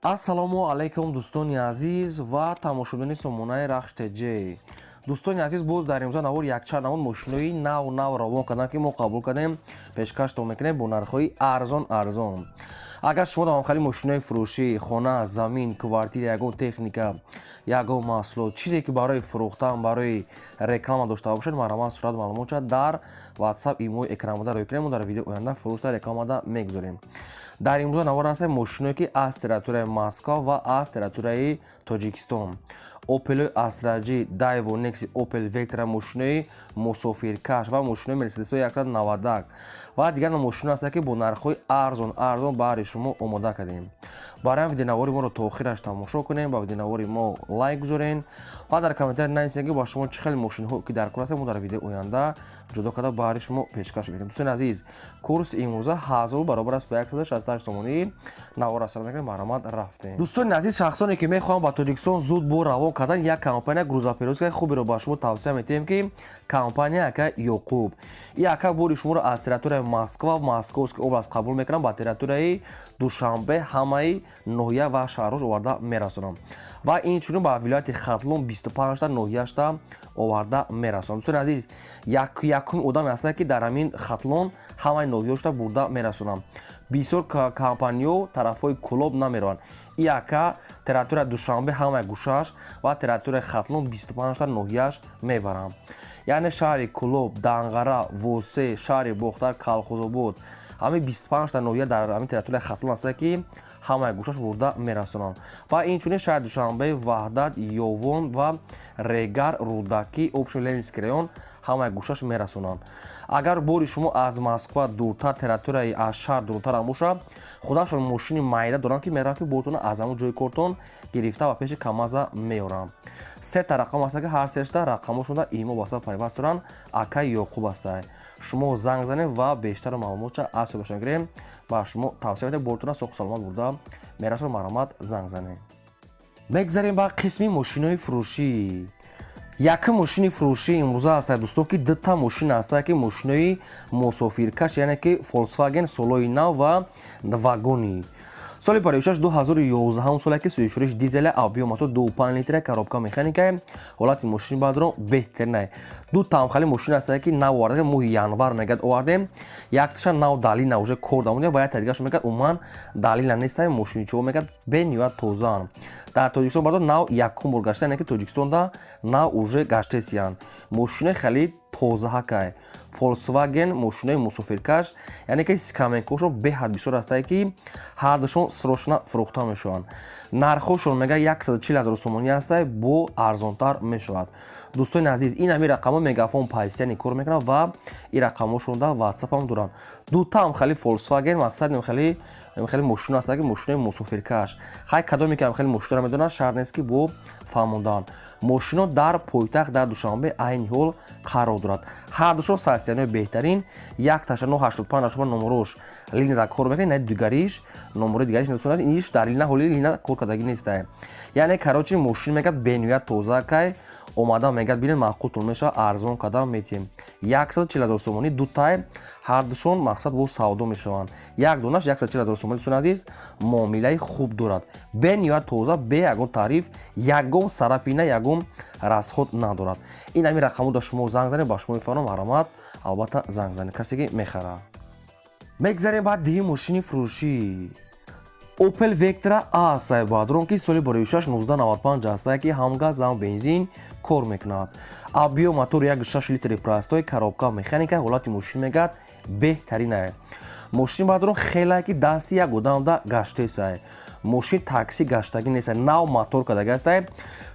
Ассалому алайкум, дӯстони азиз ва тамошобинони сомонаи Рахш ТЖ. Дӯстони азиз, боз дар имрӯза навор якчанд намуд мошинои нав нав равон кардам, ки мо қабул кардем, пешкаштон мекунем бо нархҳои арзон арзон. Агар шумо дар хали мошинои фурӯшӣ, хона, замин, квартира, ягон техника, ягон маҳсулот, чизе ки барои фурӯхтан, барои реклама дошта бошед, марҳамат, сурат, маълумотша дар WhatsApp, имои экранбода рӯй кунем. Мо дар видео оянда фурӯшта, рекламада мегузорем. Дар имрӯза навор ҳастем мошиное, ки аз территорияи Москва ва аз территорияи Тоҷикистон: Опелои Астра Ҷи, Дайво, Некси, Опел Вектра, мошинои мусофиркаш ва мошинои Мерседесои 190 ва дигар мошино ҳастанд, ки бо нархҳои арзон арзон баҳри шумо омода кардем. Барои ҳам видеонавори моро то охираш тамошо кунем, ба видеонавори мо лайк гузорен ва дар комментарий нависем, ки ба шумо чӣ хел мошинҳо ки дар кор ҳастанд, мо дар видеои оянда ҷудо карда баҳри шумо пешкаш мекунем. Дӯстони азиз, курси имрӯза 1000 баробар аст ба 168 сомонӣ. Навор асар мекунем, марҳамат, рафтем. Дӯстони азиз, шахсоне ки мехоҳанд ба Тоҷикистон зуд бо равон кардан, як компания грузоперевозкаи хуберо ба шумо тавсия метиҳем, ки компания ака Ёқуб. И ака бори шуморо аз территорияи Москва, Московский область қабул мекунам, ба территорияи Душанбе, ҳамаи ноҳия ва шаҳрҳош оварда мерасонам ва инчунин ба вилояти Хатлон 25та ноҳияшта оварда мерасонам. Дӯстони азиз, якуми одаме ҳастанд, ки дар ҳамин Хатлон ҳамаи ноҳияшта бурда мерасонам. Бисёр компаниё тарафҳои Кӯлоб намераванд. И ака территорияи Душанбе ҳамаи гӯшааш ва территорияи Хатлон 25та ноҳияш мебарам, яъне шаҳри Кӯлоб, Данғара, Восе, шаҳри Бохтар, Калхозобод, ҳамин 25та ноҳия дар ҳамин территорияи Хатлон ҳастанд, ки ҳамаи гӯшаш бурда мерасонанд, ва инчунин шаҳри Душанбе, Ваҳдат, Ёвон ва Регар, Рӯдакӣ, общий Ленинский район, ҳамаи гӯшаш мерасонанд. Агар бори шумо аз Москва дуртар, территорияи аз шаҳр дуртарам бошад, худашон мошини майда доранд, ки мераванд, ки бортона аз ҳамон ҷои кортон гирифта ба пеши камаза меоранд. Сета рақам ҳаста, ки ҳар сешта рақамошонда имо баста пайваст доранд. Акаи Ёқуб ҳастай, шумо занг занед ва бештар маълумотша аз ҳисобашон гирем. Ба шумо тавсия медиҳем, бортона соҳу саломат бурда мерасонад. Марҳамат, занг занед. Мегзарем ба қисми мошинои фурӯшӣ. Якум мошини фурӯшӣ имрӯза ҳастад, дӯсто, ки дута мошин ҳастад, ки мошинои мусофиркаш, яъне ки Volkswagen солои нав ва вагони соли 56, 2011 соле, ки сӯзишвориш дизеля, объём мотор 2,5 литра, коробка механика. Ҳолати мошини баъдро беҳтаринай. Ду тамхали мошин ҳастад, ки нав оварда, моҳи январ мегӯяд овардем. Якташа нав далина уже кор дамуда ва якта дигараш мегӯяд умуман далина нестай. Мошиничо мегӯяд бениҳоят тозаанд. Дар Тоҷикистон бардо нав якум бор гашта, яъне ки Тоҷикистонда нав уже гаштесиянд. Мошинои хеле тозаҳакай Volkswagen, мошинои мусофиркаш, яъне ки скамейкаҳошон беҳад бисёр ҳастае, ки ҳардушон срочно фурӯхта мешаванд. Нархҳошон мега 140 ҳазор сомонӣ ҳастай, бо арзонтар мешавад. Дӯстони азиз, ин ҳамин рақамҳо Мегафон постоянно кор мекунанд ва ин рақамҳошонда WhatsApp-ам доранд. Дутаам хеле Volkswagen, мақсад хеле хеле мошино ҳастанд, ки мошинои мусофиркаш. Хай, кадоме ки хеле мошиноро медонад, шарт нест, ки бо фаҳмондан. Мошино дар пойтахт, дар Душанбе айни ҳол қарор дорад. Ҳардушон состояниҳои беҳтарин. Якташа 985 номерош линияда кор мекунад, на дигариш, номерои дигариш, дӯстон азиз, иниш дар лина, ҳоли лина кор кардагӣ нестай. Яъне, короче, мошин мегӯяд бениҳоят тоза кай омада, мегӯяд бинед, маъқултон мешавад, арзон карда метиҳем. 140 ҳазор сомонӣ дутай, ҳардушон мақсад бо савдо мешаванд. Як донаш 140 ҳазор сомонӣ. Дӯстони азиз, муомилаи хуб дорад, бениҳоят тоза, бе ягон таъриф, ягон царапина, ягон расход надорад. Ин ҳамин рақамҳо да шумо занг занед, ба шумо мефаҳмам. Марҳамат, албатта, занг занед, касе ки мехарад. Мегзарем ба диҳи мошини фурӯшӣ. Opel Vectra A ҳастае, баъдрон, ки соли 2006, 1995 ҳастае, ки ҳам газ, ҳам бензин кор мекунад. Объём мотор 1,6 литри простой, коробка механика. Ҳолати мошин мегӯяд беҳтаринае. Мошин баъдрон хелае, ки дасти як одамда гаштесае. Мошин такси гаштагӣ нестае, нав мотор кардаги ҳастае.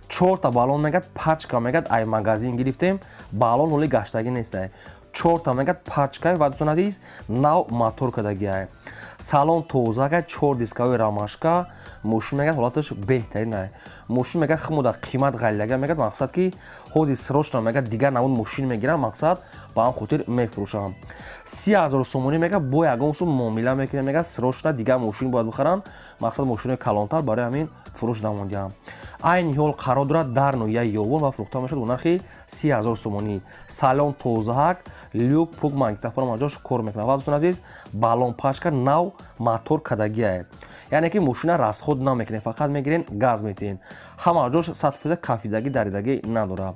Чорта баллон мегӯяд пачка, мегӯяд ай магазин гирифтем, баллон ҳоли гаштагӣ нестае, чорта мегӯяд пачкай. Ва, дӯстон азиз, нав мотор кардагиае, салон тоза, чор дисковой ромашка. Мошин мегӯяд ҳолаташ беҳтаринае. Мошин мегӯяд хумода қимат ғалилага, мегӯяд мақсад ки ҳози срочно мегӯяд дигар намуд мошин мегирам, мақсад ба ҳам хотир мефурӯшам. 30 000 сомонӣ мегӯяд, бо ягон сум муомила мекунем. Мегӯяд срочно дигар мошин бояд бихарам, мақсад мошинои калонтар, барои ҳамин фурӯш намондиҳам. Айни ҳол қарор дорад дар ноҳияи Ёвон ва фурӯхта мешавад бо нархи 30 000 сомонӣ. Салон тозаҳак, люк пук, магнитофон маҷош кор мекунад ва, дӯстони азиз, баллон, пачка нав, мотор кадагиае, яъне ки мошина расход намекунед, фақат мегирен, газ метиҳен. Ҳама ҷош 100%, кафидагӣ, даридагӣ надорад.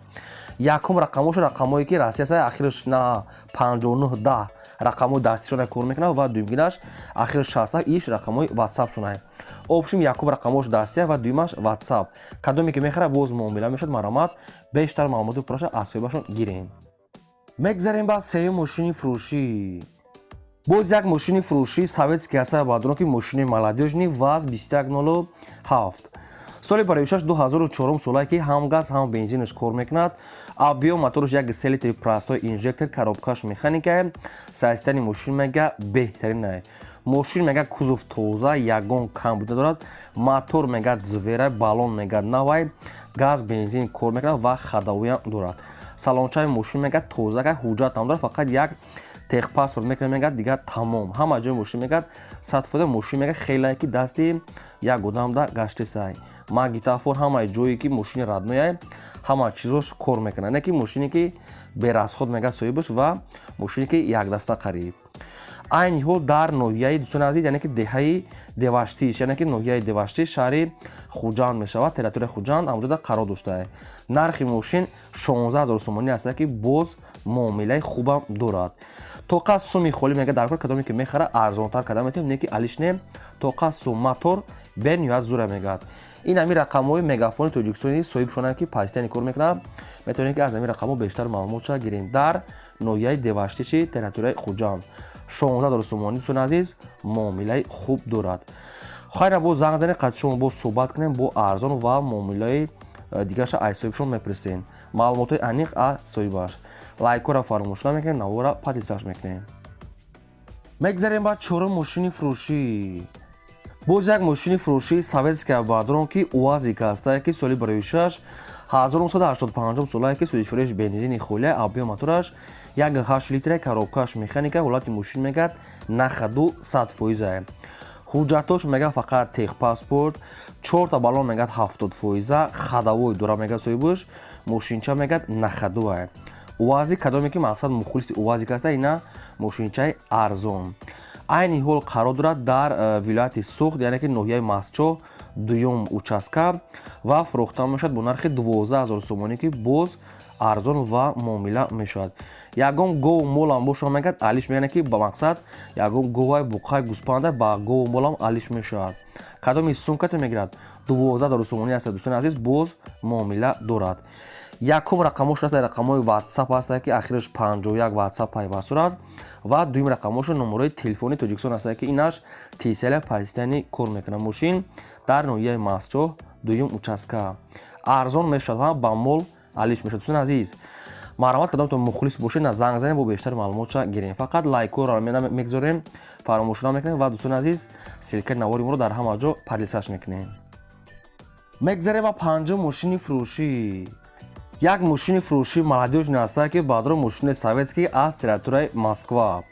Якум рақамош рақамое ки Россия са, ахираш на 59 10, рақамҳои дастишона кор мекунад ва дуюмгинаш ахири 60 иш рақамҳои ватсапшона. Общем, якум рақамҳош дастия ва дуюмаш ватсап. Кадоме ки мехарад, боз муомила мешавад. Марҳамат, бештар маълумоти пурраша аз соҳибашон гирем. Мегзарем ба сеюм мошини фурӯшӣ. Боз як мошини фурӯшии советский ҳаста, баъдоно ки мошини молодёжный ВАЗ 2107, соли бароишаш 2004 солае, ки ҳам газ, ҳам бензинаш кор мекунад. Объём мотораш 1,3 литри простой инжектор, коробкаш механикае. Состояние мошин, мега, беҳтаринае. Мошин, мега, кузов тоза, ягон камбуд надорад. Мотор, мега, звера, баллон, мега, навай, газ, бензин кор мекунад ва ходовойам дорад. Салончаи мошин, мега, тоза, ҳуҷҷатам дорад, фақат як техпаспорт мекунад, мега, дигар тамом. Ҳама ҷои мошин, мегад, 100%. Мошин, мега, хелае ки дасти як одамда гаштесай. Магнитофон, ҳамаи ҷое ки мошини родной, ҳама чизош кор мекунад, не ки мошине ки бе расход, мега, соҳибаш ва мошине ки якдаста қариб. Айни ҳол дар ноҳияи, дӯстони азиз, яъне ки деҳаи Деваштиш, яъне ки ноҳияи Деваштиш, шаҳри Хуҷанд мешавад, территорияи Хуҷанд, ҳамҷода қарор доштаа. Нархи мошин 16 000 сомонӣ аст, ки боз муомилаи хубам дорад. Тоқа суми холӣ, мега, дар кор кадоме ки мехара, арзонтар карда метавонем, не ки алишне тоқа сум. Мотор бениҳоят зура, мегӯяд. Ин ҳамин рақамҳои Мегафони Тоҷикистони соҳибшонае ки постоянно кор мекунад. Метавонед ки аз ҳамин рақамҳо бештар маълумотша гиред. Дар ноҳияи Деваштиши территорияи Хуҷанд, 16 000 сомонӣ, дӯстони азиз, муомилаи хуб дорад. Хайра, боз занг занед, қад шумо боз суҳбат кунем, бо арзон ва муомилаи дигарша аз соҳибшон мепурсем, маълумотҳои аниқ аз соҳибаш. Лайкҳоро фаромӯш намекунем, навора поделиться мекунем. Мегзарем ба чорум мошини фурӯшӣ. Боз як мошини фурӯшии советская, баъдорон ки УАЗик ҳастае, ки соли бароишаш 1985 солае, ки сӯзишвориш бензини холия, объём мотораш 1,8 литра, коробкаш механика. Ҳолати мошин, мегӯяд, на ходу, 100%. Ҳуҷҷатош, мегӯяд, фақат техпаспорт. Чорта баллон, мегӯяд, 70%, ходовой дора, мегӯяд соҳибаш. Мошинча, мегӯяд, на ходуае. УАЗик, кадоме ки мақсад мухлиси УАЗик аста, ина мошинчаи арзон. Айни ҳол қарор дорад дар вилояти Суғд, яъне ки ноҳияи Мастчоҳ, дуюм участка ва фурӯхта мешавад бо нархи 12 000 сомонӣ, ки боз арзон ва муомила мешавад. Ягон гову молам боша, мегӯяд, алиш мегӯяд, ки ба мақсад ягон говай, буқай, гӯспанда ба гову молам алиш мешавад. Кадоми сумкате мегирад, 12 000 сомонӣ аст, дӯстони азиз, боз муомила дорад. Якум рақамош аст, рақамҳои ватсап ҳаста, ки ахираш 51, ватсап пайваст дорад ва дуюм рақамҳошо номерои телефони Тоҷикистон аст, ки инаш тисела постоянно кор мекунад. Мошин дар ноҳияи Мастчоҳ, дуюм участка, арзон мешавад ва ба мол алиш мешавад. Дӯстони азиз, марҳамат, кадомтон мухлис бошед, на занг занем, бо бештар маълумотша гирем. Фақат лайкҳоро мегузорем, фаромӯш намекунем ва, дӯстони азиз, ссылкаи навори моро дар ҳама ҷо поделиться мекунем. Мегзарем ба панҷум мошини фурӯшӣ. Як мошини фурӯшии молодёжный ҳаста, ки баъдро мошини советский аз территорияи Москва,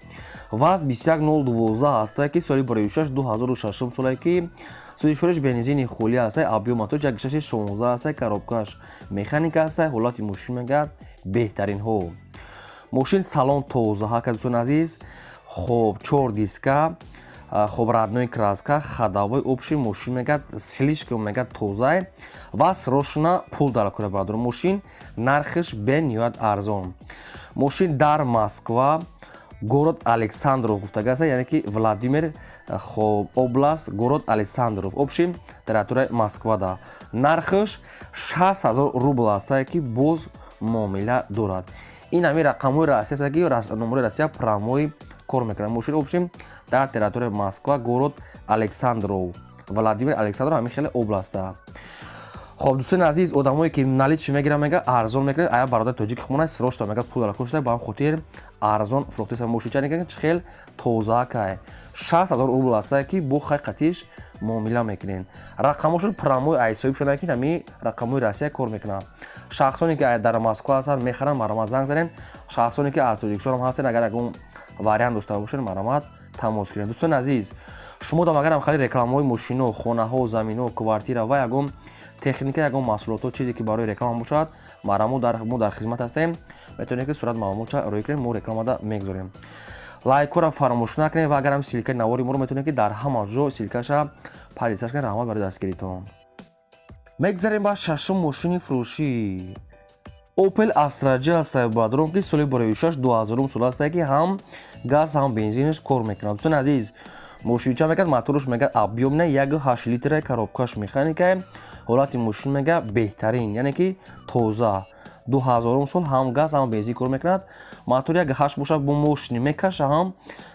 ВАЗ 21012 ҳаста, ки соли бароишаш 2006 солае, ки сӯзишвориш бензини холӣ ҳаста, объём мотор 1,6 16 ҳаста, коробкаш механика ҳаста. Ҳолати мошин, мегӯяд, беҳтаринҳо. Мошин салон тоза ҳака, дӯстони азиз. Хоб, чор диска, хоб, родной краска, ходовой. Общий мошин, мегӯяд, слишком, мегӯяд, тозае ва срочно пул дар кора, бародар. Мошин нархиш бениҳоят арзон. Мошин дар Москва, город Александров гуфтагаста, яъне ки Владимир, хоб, област, город Александров, общем, территорияи Москвада. Нархиш 60 000 рубл ҳастае, ки боз муомила дорад. Ин ҳамин рақамҳои Россия аст, ки номерои Россия прямой кор мекунад. Мошин, общем, дар территорияи Москва, город Александров, Владимир, Александров, ҳамин хеле областа. Хоб, дӯстони азиз, одамое ки наличный мегиранд, мега, арзон мекунад. Ая бародари тоҷики хумона срочно, мега, пул дар кошта, ба ҳам хотир арзон фурӯхтеса. Мошинча нигар, чи хел тозаакай. 60 000 рубл ҳастае, ки бо хай қатиш муомила мекунед. Рақамҳошон прямой ай соҳиб шуда, ки ҳами рақамҳои Россия кор мекунанд. Шахсоне ки дар Москва ҳастанд, мехаранд, марҳамат, занг занед. Шахсоне ки аз Тоҷикистон ҳам ҳастед, агар ягон вариант дошта бошед, марҳамат. Тамос гиред. Дӯстони азиз, шумо дам агарам хеле рекламаҳои мошино, хонаҳо, заминҳо, квартира ва ягон техника, ягон маҳсулотҳо, чизе ки барои реклама бошад, марамо мо дар хизмат ҳастем. Метавонед ки сурат маълумотша рӯй кунед, мо рекламада мегузорем. Лайкҳоро фаромӯш накунед ва агарам ссылка и навори моро метавонед ки дар ҳама ҷо ссылка ша поделиться кунед. Раҳмат барои дастгиритон. Мегзарем ба шашум мошини фурӯшӣ. Opel Astra J ҳастае, бародарон, ки соли 2006, 2000 сол ҳастае, ки ҳам газ, ҳам бензинаш кор мекунад. Дӯстони азиз, мошинча мегӯяд, моторш мегӯяд, объём на 1,8 литра, коробка ш механика, ҳолати мошин мега беҳтарин, яъне ки тоза, 2000 сол, ҳам газ, ҳам бензин кор мекунад. Мотор 1,8 бошад, бо мошини мекаша, ҳам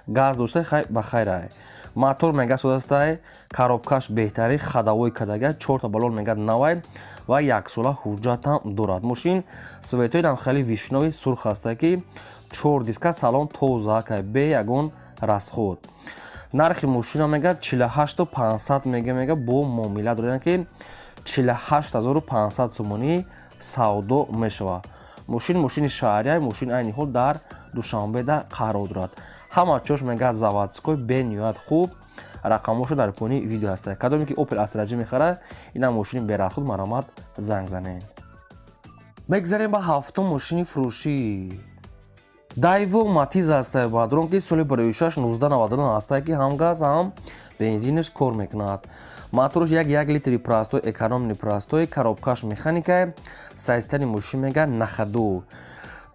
газ дошта, ба хайрай. Мотор мега содастай, коробка ш беҳтарин, ходовой кадага, чорта баллон мега навай ва яксола ҳуҷҷатам дорад. Мошин цвет ои нам хеле вишнёвый сурх ҳастай, ки чор диска, салон тоза кай, бе ягон расход. Нархи мошина мега 48 500 мега, бо муомила дорад, ки 48 500 сомонӣ савдо мешавад. Мошин мошини шаҳрия, мошин айни ҳол дар Душанбеда қарор дорад. Ҳама чош мега заводской, бениҳоят хуб. Рақамҳошо дар поёни видео ҳастад. Кадоме ки Opel Astra J мехарад, инам мошини берахуд, марамат занг занед. Мегзарем ба ҳафтум мошини фурӯшӣ. Daewoo Matiz ҳастае, бародарон, ки соли 2006, 1999 ҳастае, ки ҳам газ, ҳам бензинаш кор мекунад. Моторш 1,1 литри простой, экономный, простой, коробка ш механика, состояние мошин мега на ходу.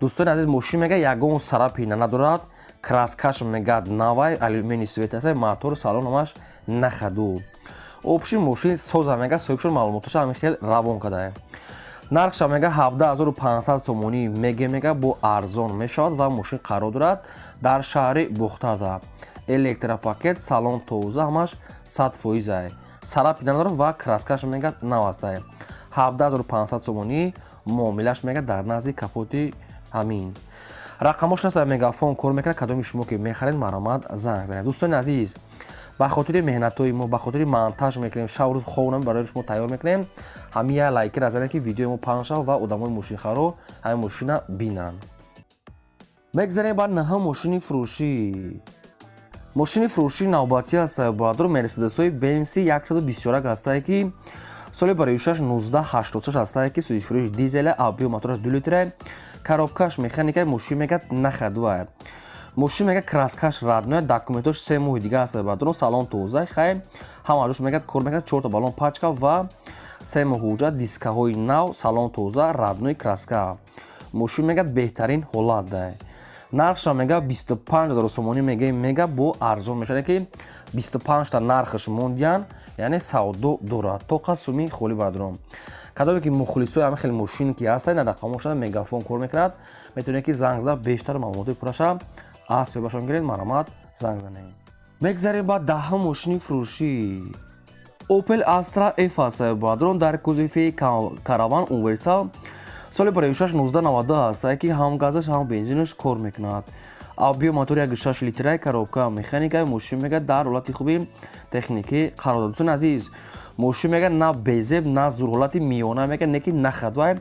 Дӯстони азиз, мошин мега ягон царапина надорад, краска ш мега навай, алюминий цвет аст, мотор, салон ҳамаш на ходу. Общий мошин соза мега, соҳибшон маълумоташа ҳамин хел равон кардае. Нархша мега 17 500 сомонӣ мега, бо арзон мешавад ва мошин қарор дорад дар шаҳри Бохтарда. Электропакет, салон тоза, ҳамаш 100%-ай, царапина надорад ва краска ш мега нав астае. 17 500 сомонӣ муомилаш мега дар назди капоти ҳамин. Рақамош наст, мегафон кор мекунад. Кадоми шумо ки мехаред, марамат занг занед. Дӯстони азиз, ба хотири меҳнатҳои мо, ба хотири монтаж мекунем, шаб рӯз хоб нами барои шумо тайёр мекунем, ҳамин як лайкера занед, ки видеои мо паҳн шавад ва одамои мошинхаро ҳамин мошина бинанд. Мегзарем ба наҳум мошини фурӯшӣ. Мошини фурӯшии навбатӣ аст, бародаро, Мерседесҳои Бенси 121 ҳастае, ки соли 2006, 1986 ҳастае, ки сӯзишфурӯши дизеля, объём мотораш 2 литра, коробка ш механика, мошин мегӯяд на ходу. Мошин мега краска ш родной, документош 3 моҳи дига аст, бародарон, салон тоза, хай, ҳама ҷош мегӯяд кор мекунад, чорта баллон пачка ва 3 моҳ ҳуҷҷат, дискаҳои нав, салон тоза, родной краска. Мошин мегӯяд беҳтарин ҳолат дай. Нархша мега 25 000 сомонӣ мега, бо арзон мешавад, ки 25та нархаш мондиян, яъне савдо дорад то қад суми холӣ. Бародарон, кадоме ки мухлисои ҳама хеле мошин ки ҳастанд, на рақамошада мегафон кор мекунад, метавонед ки занг зада бештар маълумоти пурраша аз соҳибашон гиред. Марҳамат, занг занед. Мегзарем ба даҳум мошини фурӯшӣ. Opel Astra F аст, бародарон, дар кузови караван универсал, соли 2006, 1992 ҳаст, ки ҳам газаш, ҳам бензинаш кор мекунад. Объём мотор 1,6 литра, коробка механика, мошин мега дар ҳолати хуби техникӣ қарор дорад. Дӯстони азиз, мошин мега на безеб, на зур, ҳолати миёна мега, не ки на ходовой.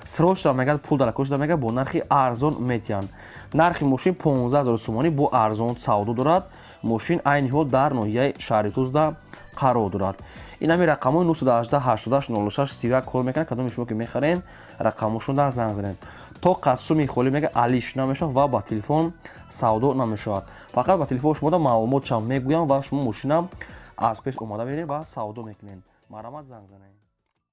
Срочно мега пул дар кошта, мега бо нархи арзон метиҳанд. Нархи мошин 15 000 сомонӣ, бо арзон савдо дорад. Мошин айни ҳол дар ноҳияи шаҳри Тузда қарор дорад. Ин ҳами рақамҳои 918 88 06 31 кор мекунад. Кадоми шумо ки мехарем, рақамҳошонда занг занед. То қасуми холӣ мега алиш намешавад ва ба телефон савдо намешавад. Фақат ба телефон шумода маълумотшам мегӯям ва шумо мошина аз пеш омада мебинед ва савдо мекунед. Марҳамат, занг занед.